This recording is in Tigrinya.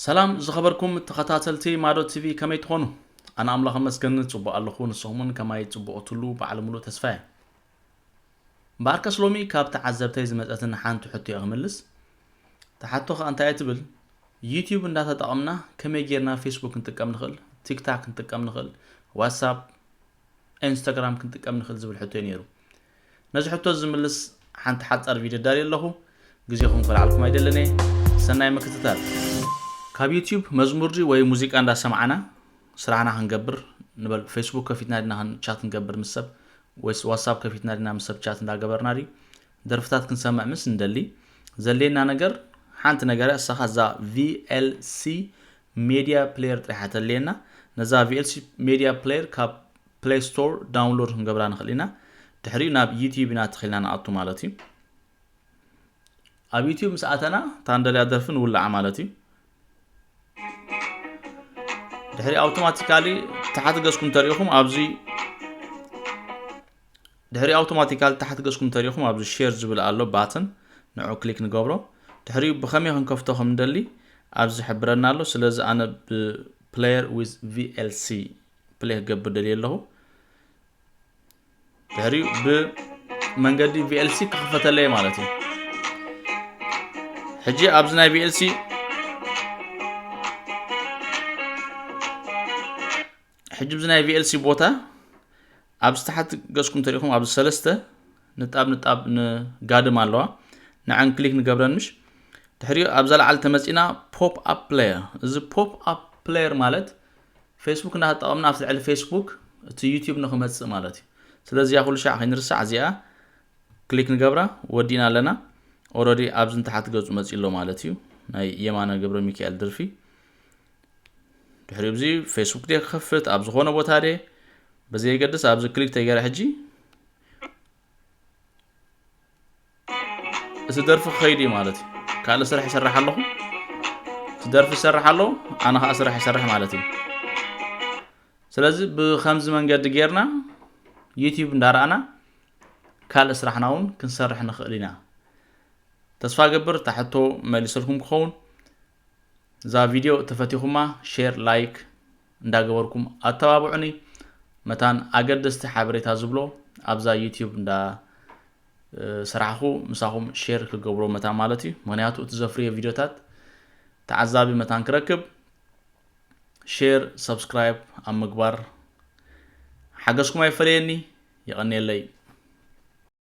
ሰላም ዝኸበርኩም ተኸታተልቲ ማዶ ቲቪ፣ ከመይ ትኾኑ? ኣነ ኣምላኽ ኣመስገን ጽቡቕ ኣለኹ፣ ንስኹም እውን ከማይ ጽቡቕ ትሉ በዓል ሙሉእ ተስፋ እየ። እምበኣርከስ ሎሚ ካብ ተዓዘብተይ ዝመጸትን ሓንቲ ሕቶ እየ ክምልስ። ተሓቶ ከኣ እንታይ እየ ትብል? ዩቲዩብ እንዳተጠቐምና ከመይ ጌርና ፌስቡክ ክንጥቀም ንኽእል፣ ቲክታክ ክንጥቀም ንኽእል፣ ዋትሳፕ፣ ኢንስታግራም ክንጥቀም ንኽእል ዝብል ሕቶ እዩ ነይሩ። ነዚ ሕቶ ዝምልስ ሓንቲ ሓጻር ቪድዮ ዳልየ ኣለኹ። ግዜኹም ከልዓልኩም ኣይደልን እየ። ሰናይ ምክትታል። ካብ ዩቲዩብ መዝሙር ድዩ ወይ ሙዚቃ እንዳሰማዕና ስራሕና ክንገብር ንበል፣ ፌስቡክ ከፊትና ዲና ቻት ክንገብር ምስ ሰብ፣ ወይስ ዋትሳፕ ከፊትና ዲና ምስ ሰብ ቻት እንዳገበርና ድዩ? ደርፍታት ክንሰምዕ ምስ እንደሊ ዘድልየና ነገር ሓንቲ ነገር እያ። እሳኻ እዛ ቪኤልሲ ሜድያ ፕሌየር ጥራሕ እያ ተድልየና። ነዛ ቪኤልሲ ሜድያ ፕሌየር ካብ ፕሌይ ስቶር ዳውንሎድ ክንገብራ ንኽእል ኢና። ድሕሪኡ ናብ ዩቲዩብ ኢና ተኺልና ንኣቱ ማለት እዩ። ኣብ ዩቲዩብ ምስ ኣተና እታ እንደልያ ደርፊ ንውልዓ ማለት እዩ። ድሕሪ ኣውቶማቲካሊ ታሕቲ ገጽኩም ተሪእኹም ኣብዚ ድሕሪ ኣውቶማቲካሊ ታሕቲ ገጽኩም ተሪእኹም ኣብዚ ሼር ዝብል ኣሎ ባተን፣ ንዑ ክሊክ ንገብሮ። ድሕሪኡ ብኸመይ ክንከፍቶ ከም እንደሊ ኣብዚ ዝሕብረና ኣሎ። ስለዚ ኣነ ብፕሌየር ዊዝ ቪኤልሲ ፕሌይ ክገብር ደልየ ኣለኹ። ድሕሪኡ ብመንገዲ ቪኤልሲ ክኽፈተለይ ማለት እዩ። ሕጂ ኣብዚ ናይ ቪኤልሲ ሕጂ ኣብዚ ናይ ቪኤልሲ ቦታ ኣብዚ ታሕቲ ገጽኩም ተሪእኹም ኣብዚ ሰለስተ ንጣብ ንጣብ ንጋድም ኣለዋ። ንዐን ክሊክ ንገብረን ምሽ። ድሕሪኡ ኣብዛ ላዕሊ ተመጺና ፖፕ ኣፕ ፕሌየር። እዚ ፖፕ ኣፕ ፕሌየር ማለት ፌስቡክ እንዳተጠቐምና ኣብቲ ልዕሊ ፌስቡክ እቲ ዩቲዩብ ንኽመጽእ ማለት እዩ። ስለዚ እዚኣ ኩሉ ሻዕ ከይንርሳዕ እዚኣ ክሊክ ንገብራ። ወዲእና ኣለና። ኦረዲ ኣብዚ ንታሕቲ ገጹ መጺኡ ኣሎ ማለት እዩ። ናይ የማነ ገብረ ሚካኤል ደርፊ። ድሕሪኡ እዚ ፌስቡክ ድየ ክኸፍት ኣብ ዝኾነ ቦታ ድየ በዘየገድስ ኣብዚ ክሊክ ተገይረ ሕጂ እቲ ደርፊ ክኸይድ እዩ ማለት እዩ። ካልእ ስራሕ ይሰርሕ ኣለኹ። እቲ ደርፊ ይሰርሕ ኣሎ፣ ኣነ ከዓ ስራሕ ይሰርሕ ማለት እዩ። ስለዚ ብኸምዚ መንገዲ ጌርና ዩቲዩብ እንዳረኣና ካልእ ስራሕና እውን ክንሰርሕ ንኽእል ኢና። ተስፋ ገብር እታ ሕቶ መሊሰልኩም ክኸውን። እዛ ቪድዮ ተፈቲኹማ ሼር፣ ላይክ እንዳገበርኩም ኣተባብዑኒ። መታን ኣገደስቲ ሓበሬታ ዝብሎ ኣብዛ ዩቲዩብ እንዳ ስራሕኹ ምሳኹም ሼር ክገብሮ መታን ማለት እዩ። ምኽንያቱ እቲ ዘፍርዮ ቪድዮታት ተዓዛቢ መታን ክረክብ ሼር፣ ሰብስክራይብ ኣብ ምግባር ሓገዝኩም ኣይፈለየኒ። የቐንየለይ።